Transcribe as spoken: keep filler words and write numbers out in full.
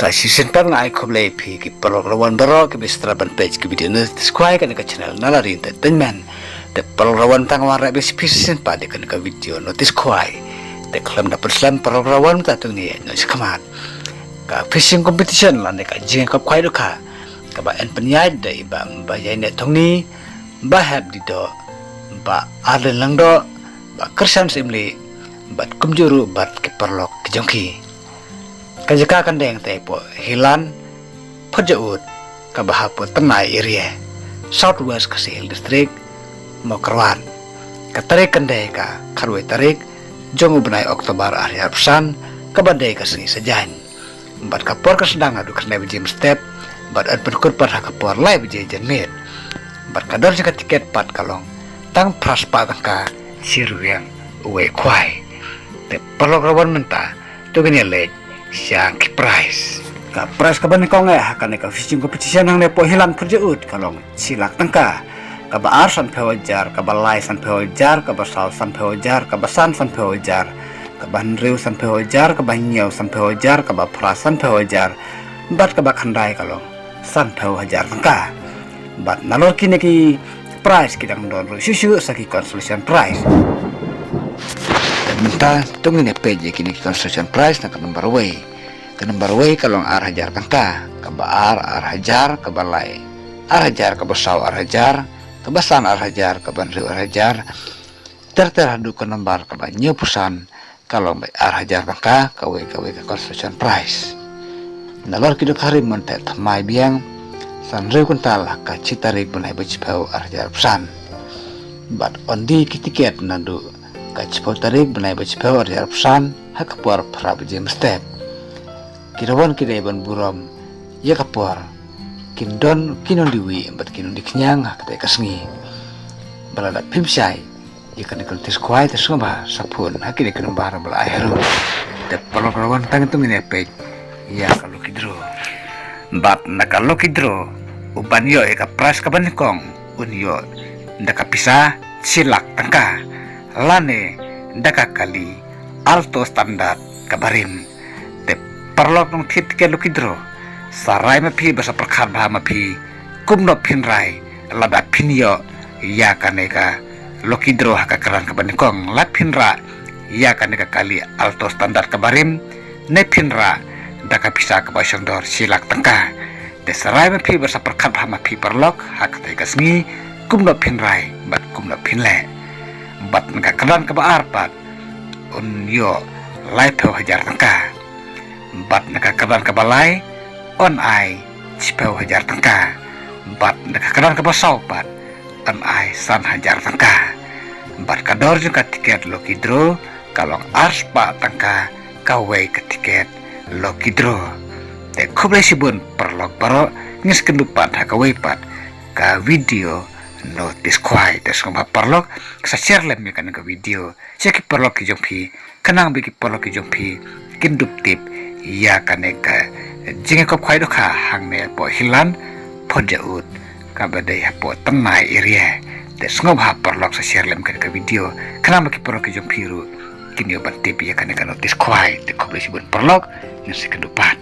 Sa shisien pat nga ai khublei phi ki paralok rawan baroh ki ba sdang ban peit ki video notice khwai kane ka channel Nalari Entertainment. Te paralok rawan, tang wan rep ïa phi shisien pat ïa kane ka video notice khwai. Te khlem da pynslem paralok rawan, mynta to ngin ïa ïaid noh shakhmat. Ka fishing competition lane ka jingïakop khwai dohkha kaba yn pynïaid da i Bah Baïaineh Thongni, Bah Hep Didoh, Bah Arlen Lyngdoh, Bah Kyrshan Syiemlieh, bad kumjuh ruh bad ki paralok ki jong ki. Ka jaka kan dei tang hapoh Hilan Phutjaud, kaba hapoh Tynrai area, South West Khasi Hills District, Mawkyrwat. Ka tarik kan dei ka khatwei tarik jong u bnai October arhajar arphew san, kaba dei ka sngi Saitjaiñ. Bad ka por kan sdang naduh khyndai baje mynstep bad yn pynkut pat ha ka por lai baje janmiet. Bad ka dor jong ka tiket pat ka long tang phra spah tyngka shi rwiang uwei khwai. Te paralok rawan, mynta to ngin ïa leit sha ki prize. Ka prize kaba nyngkong eh ha kane ka fishing competition hangne hapoh Hilan Phutjaud ka long shi lak tyngka. Kaba ar sanphew hajar, kaba lai sanphew hajar, kaba saw sanphew hajar, kaba san sanphew hajar, kaba hynriew sanphew hajar, kaba hynñiew sanphew hajar, kaba phra sanphew hajar, bad kaba khyndai ka long sanphew hajar tyngka. Bad nalor kine ki prize ki dang don ruh shuh shuh sa ki consolation prize. Te mynta to ngin ïa peit ïa kine ki consolation prize na ka number wei. Ka number wei ka long ar hajar tyngka, kaba ar ar hajar, kaba lai ar hajar, kaba saw ar hajar, kaba san ar hajar, kaba hynriew ar hajar, ter ter haduh ka number kaba hynñiewphew san, ka long beit ar hajar tyngka kawei kawei ka consolation prize. Nalor ki dohkha rim mynta thymmai biang, san hynriew kyntal ha ka shi tarik bnai ba shiphew ar hajar arphew san. Bad yn die ki tiket naduh ka shiphew tarik bnai ba shiphew ar hajar arphew san ha ka por phra baje mynstep. Ki rawan ki dei ban burom ïa ka por, kin don ki nongdie wieh bad ki nongdie khñiang ha katei ka sngi. Ba lada phim shai ïa kane ka notice khwai te sngewbha sa phone ha kine ki number ba la ai harum. Te paralok rawan, tang to ngin ïa peit ïa ka lucky draw. Bad na ka lucky draw, u ban ïoh ïa ka prize kaba nyngkong un ïoh da ka pisa shi lak tyngka lane da ka kali Alto standard kaba rim. Te paralok nongthied tiket lucky draw, sa rai ma phi bad sa pyrkhat bha ma phi kumno phin rai lada phin ïoh ïa kane ka lucky draw ha ka kyrdan kaba nyngkong. La phin rah ïa kane ka kali Alto standard kaba rim, ne phin rah da ka pisa kaba shongdor shi lak tyngka. Te sa rai ma phi bad sa pyrkhat bha ma phi paralok ha katei ka sngi kumno phin rai bad kumno phin leh. Bad na ka kyrdan kaba ar pat un ïoh laiphew hajar tyngka. Bad na ka kyrdan kaba lai yn ai shiphew hajar tyngka. Bad na ka kyrdan kaba saw pat yn ai san hajar tyngka. Bad ka dor jong ka tiket lucky draw ka long ar spah tyngka kawei ka tiket lucky draw. Te khublei shibun paralok baroh, ngin sa ïakynduh pat ha kawei pat ka video notice khwai. Te sngewbha paralok sa share lem ïa kane ka video sha ki paralok ki jong phi, khnang ba ki paralok ki jong phi kin dup tip ïa kane ka jingïakop khwai dohkha hangne hapoh Hilan Phutjaud kaba dei hapoh Tynrai area. Te sngewbha paralok sa share lem kane ka video khnang ba ki paralok ki jong phi ruh kin ïoh ban tip ïa kane ka notice khwai. Te khublei shibun paralok, ngin sa ïakynduh pat.